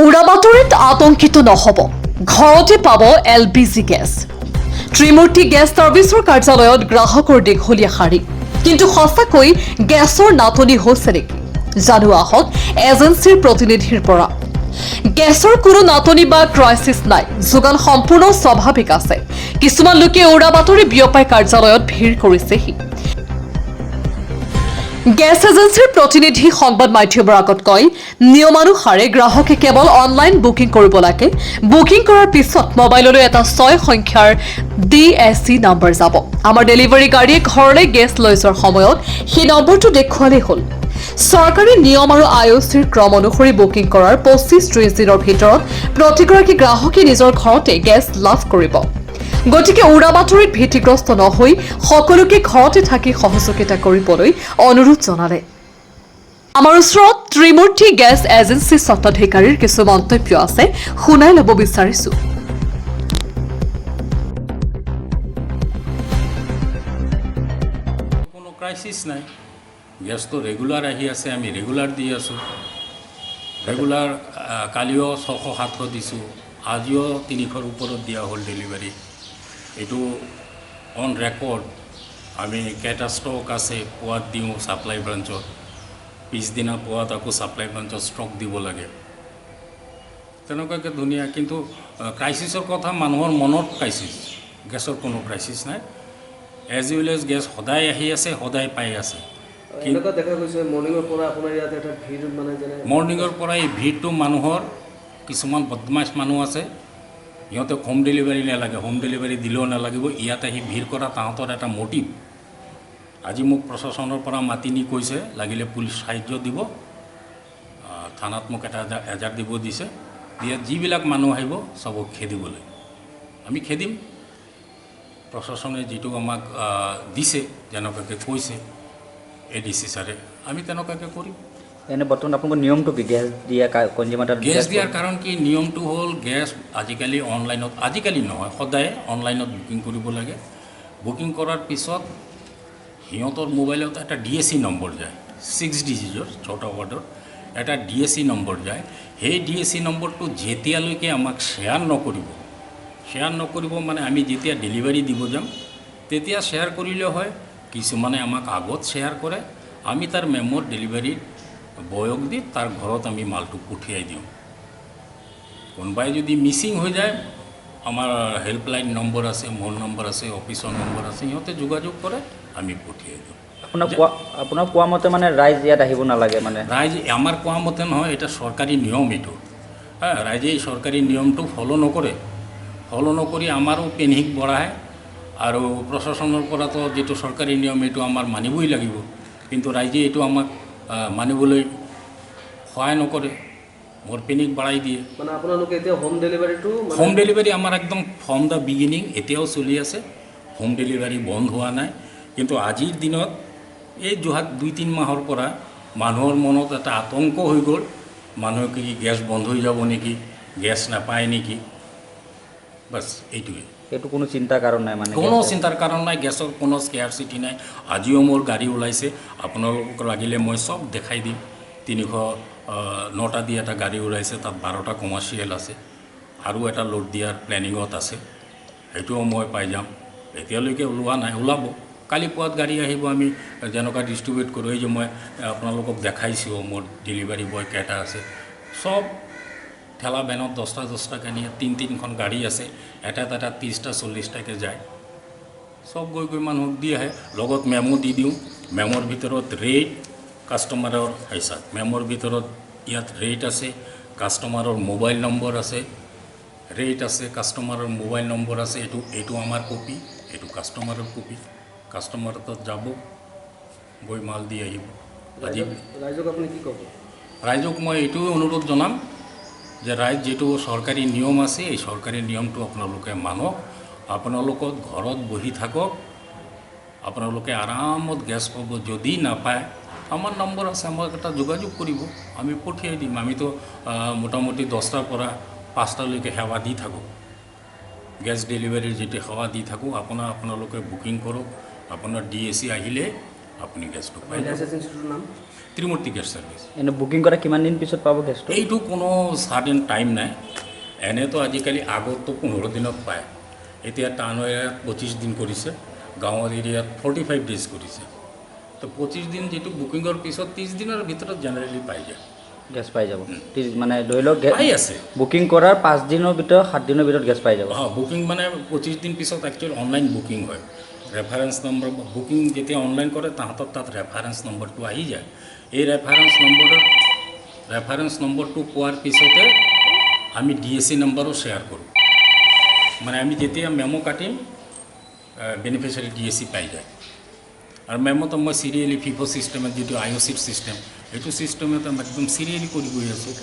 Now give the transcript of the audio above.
উৰা বাতৰিত আতংকিত নহ'ব, ঘৰতে পাব এলপিজি গেছ। ত্ৰিমূৰ্তি গেছ ছাৰ্ভিচৰ কাৰ্যালয়ত গ্ৰাহকৰ দীঘলীয়া শাৰী। কিন্তু সঁচাকৈ গেছৰ নাটনি হৈছে নেকি, জানো আহক এজেঞ্চিৰ প্ৰতিনিধিৰ পৰা। গেছৰ কোনো নাটনি বা ক্ৰাইচিছ নাই, যোগান সম্পূৰ্ণ স্বাভাৱিক আছে। কিছুমান লোকে উৰা বাতৰি বিয়পাই কাৰ্যালয়ত ভিৰ কৰিছেহি। গেছ এজেঞ্চিৰ প্ৰতিনিধি সংবাদ মাধ্যমৰ আগত কয়, নিয়মানুসাৰে গ্ৰাহকে কেৱল অনলাইন বুকিং কৰিব লাগে। বুকিং কৰাৰ পিছত মোবাইললৈ এটা ছয় সংখ্যাৰ ডিএছচি নম্বৰ যাব। আমাৰ ডেলিভাৰী গাড়ীয়ে ঘৰলৈ গেছ লৈ যোৱাৰ সময়ত সেই নম্বৰটো দেখুৱালেই হ'ল। চৰকাৰী নিয়ম আৰু আইঅ'চিৰ ক্ৰম অনুসৰি বুকিং কৰাৰ 25-30 দিনৰ ভিতৰত প্ৰতিগৰাকী গ্ৰাহকে নিজৰ ঘৰতে গেছ লাভ কৰিব। গতিকে উৰা বাতৰিত ভীতিগ্ৰস্ত নহৈ সকলোকে ঘৰতে থাকি সহযোগিতা কৰিবলৈ অনুৰোধ জনালে। আমাৰ ওচৰত ত্ৰিমূৰ্তি গেছ এজেঞ্চি স্বত্বাধিকাৰীৰ কিছু মন্তব্য আছে, শুনাই ল'ব বিচাৰিছো। কোনো ক্ৰাইচিছ নাই। গেছটো ৰেগুলাৰ আহি আছে, আমি ৰেগুলাৰ দি আছোঁ। ৰেগুলাৰ কালিও 600-700 দিছোঁ, আজিও 300ৰ ওপৰত দিয়া হ'ল ডেলিভাৰী। এইটো অন ৰেকৰ্ড। আমি কেইটা ষ্টক আছে, পুৱাত দিওঁ ছাপ্লাই ব্ৰাঞ্চত, পিছদিনা পুৱাত আকৌ ছাপ্লাই ব্ৰাঞ্চত ষ্টক দিব লাগে। তেনেকুৱাকৈ ধুনীয়া। কিন্তু ক্ৰাইচিছৰ কথা মানুহৰ মনত ক্ৰাইচিছ, গেছৰ কোনো ক্ৰাইচিছ নাই। এজ ৱেল এজ গেছ সদায় আহি আছে, সদায় পাই আছে। এনেকুৱা দেখা গৈছে মৰ্ণিঙৰ পৰা আপোনাৰ ইয়াত এটা ভিৰ, মানে যেনে মৰ্ণিঙৰ পৰা এই ভিৰটো মানুহৰ, কিছুমান বদমাছ মানুহ আছে, সিহঁতক হোম ডেলিভাৰী নালাগে, হোম ডেলিভাৰী দিলেও নালাগিব, ইয়াত আহি ভিৰ কৰা তাহাঁতৰ এটা মটিভ। আজি মোক প্ৰশাসনৰ পৰা মাতি নি কৈছে, লাগিলে পুলিচ সাহাৰ্য দিব, থানাত মোক এটা এজাহাৰ দিব দিছে। ইয়াত যিবিলাক মানুহ আহিব চবক খেদিবলৈ, আমি খেদিম। প্ৰশাসনে যিটো আমাক দিছে, যেনেকুৱাকৈ কৈছে এডিচি ছাৰে, আমি তেনেকুৱাকৈ কৰিম। এনে বৰ্তমান আপোনালোকৰ নিয়মটো কি গেছ দিয়া কনজিউমাৰ? গেছ দিয়াৰ কাৰণ কি, নিয়মটো হ'ল গেছ আজিকালি অনলাইনত, আজিকালি নহয়, সদায় অনলাইনত বুকিং কৰিব লাগে। বুকিং কৰাৰ পিছত সিহঁতৰ মোবাইলত এটা ডিএচি নম্বৰ যায়, 6 ডিজিটৰ, ছটা ৱাৰ্ডৰ এটা ডিএচি নম্বৰ যায়। সেই ডিএচি নম্বৰটো যেতিয়ালৈকে আমাক শ্বেয়াৰ নকৰিব, শ্বেয়াৰ নকৰিব মানে আমি যেতিয়া ডেলিভাৰী দিব যাম তেতিয়া শ্বেয়াৰ কৰিলেও হয়। কিছুমানে আমাক আগত শ্বেয়াৰ কৰে, আমি তাৰ মেমৰ ডেলিভাৰী বয়ক দি তাৰ ঘৰত আমি মালটো পঠিয়াই দিওঁ। কোনোবাই যদি মিচিং হৈ যায়, আমাৰ হেল্পলাইন নম্বৰ আছে, মোৰ নম্বৰ আছে, অফিচৰ নম্বৰ আছে, সিহঁতে যোগাযোগ কৰে, আমি পঠিয়াই দিওঁ। আপোনাক কোৱা মতে মানে ৰাইজ ইয়াত আহিব নালাগে মানে? ৰাইজ আমাৰ কোৱা মতে নহয়, এটা চৰকাৰী নিয়ম এইটো। হা, ৰাইজে এই চৰকাৰী নিয়মটো ফ'ল' নকৰে। ফ'ল' নকৰি আমাৰো পেনিক বঢ়ায়। আৰু প্ৰশাসনৰ পৰাতো যিটো চৰকাৰী নিয়ম এইটো আমাৰ মানিবই লাগিব, কিন্তু ৰাইজে এইটো আমাক মানিবলৈ সহায় নকৰে, মোৰ পেনিক বঢ়াই দিয়ে। মানে আপোনালোকে এতিয়া হোম ডেলিভাৰীটো মানে হোম ডেলিভাৰী আমাৰ একদম ফ্ৰম the beginning এতিয়াও চলি আছে। হোম ডেলিভাৰী বন্ধ হোৱা নাই। কিন্তু আজিৰ দিনত এই যোৱা 2-3 মাহৰ পৰা মানুহৰ মনত এটা আতংক হৈ গ'ল, মানুহে কি গেছ বন্ধ হৈ যাব নেকি, গেছ নাপায় নেকি, বাছ এইটোৱে। এইটো কোনো চিন্তাৰ কাৰণ নাই মানে? কোনো চিন্তাৰ কাৰণ নাই, গেছৰ কোনো স্কেয়াৰচিটি নাই। আজিও মোৰ গাড়ী ওলাইছে, আপোনালোকক লাগিলে মই চব দেখাই দিম। 309টা দি এটা গাড়ী ওলাইছে, তাত 12টা কমাৰ্চিয়েল আছে আৰু এটা লোড দিয়াৰ প্লেনিঙত আছে, সেইটোও মই পাই যাম। এতিয়ালৈকে ওলোৱা নাই, ওলাব। কালি পুৱাত গাড়ী আহিব। আমি যেনেকুৱা ডিষ্ট্ৰিবিউট কৰোঁ, এই যে মই আপোনালোকক দেখাইছোঁ, মোৰ ডেলিভাৰী বয় কেইটা আছে, চব ঠেলা ভেনত 10টা 10টাকৈ নিয়ে। তিনি তিনিখন গাড়ী আছে, এটা এটা 30টা 40টাকৈ যায়। চব গৈ গৈ মানুহক দি আহে। লগত মেমো দি দিওঁ। মেমৰ ভিতৰত ৰেট, কাষ্টমাৰৰ হিচাপ, মেমৰ ভিতৰত ইয়াত ৰেট আছে, কাষ্টমাৰৰ মোবাইল নম্বৰ আছে, ৰেট আছে, কাষ্টমাৰৰ মোবাইল নম্বৰ আছে। এইটো আমাৰ কপি, এইটো কাষ্টমাৰৰ কপি। কাষ্টমাৰৰ তাত যাব, গৈ মাল দি আহিব আজি। ৰাইজক আপুনি কি ক'ব? ৰাইজক মই এইটোৱে অনুৰোধ জনাম যে ৰাইজ, যিটো চৰকাৰী নিয়ম আছে, এই চৰকাৰী নিয়মটো আপোনালোকে মানক। আপোনালোকক ঘৰত বহি থাকক, আপোনালোকে আৰামত গেছ পাব। যদি নাপায়, আমাৰ নম্বৰ আছে, আমাক এটা যোগাযোগ কৰিব, আমি পঠিয়াই দিম। আমিতো মোটামুটি 10টাৰ পৰা 5টালৈকে সেৱা দি থাকোঁ, গেছ ডেলিভাৰীৰ যিটো সেৱা দি থাকোঁ। আপোনালোকে বুকিং কৰক, আপোনাৰ ডিএচি আহিলে আপুনি গেছটো পাই যাব। গেছ এজেঞ্চিটোৰ নাম? Trimurti gas service. এনে বুকিং কৰা কিমান দিন পিছত পাব গেছটো? এইটো কোনো ছাডেন টাইম নাই। এনেতো আজিকালি আগততো 15 দিনত পায়, এতিয়া টাউন এৰিয়াত 25 দিন কৰিছে, গাঁৱৰ এৰিয়াত 45 ডেইজ কৰিছে। তো 25 দিন যিটো বুকিঙৰ পিছত 30 দিনৰ ভিতৰত জেনেৰেলি পাই যায়। গেছ পাই যাব মানে ধৰি লওক পাই আছে। বুকিং কৰাৰ 5 দিনৰ ভিতৰত, 7 দিনৰ ভিতৰত গেছ পাই যাব? অঁ, বুকিং মানে 25 দিন পিছত একচুৱেলি অনলাইন বুকিং হয়। ৰেফাৰেঞ্চ নম্বৰ, বুকিং যেতিয়া অনলাইন কৰে, তাহাঁতৰ তাত ৰেফাৰেঞ্চ নম্বৰটো আহি যায়। এই ৰেফাৰেঞ্চ নম্বৰটো পোৱাৰ পিছতে আমি ডি এছ চি নম্বৰো শ্বেয়াৰ কৰোঁ। মানে আমি যেতিয়া মেমো কাটিম, বেনিফিচিয়াৰী ডি এছ চি পাই যায়। আৰু মেমোতো মই চিৰিয়েলি ফিফ' ছিষ্টেমত, যিটো আই অ' চিৰ ছিষ্টেম, সেইটো ছিষ্টেমত একদম চিৰিয়েলি কৰি গৈ আছোঁ।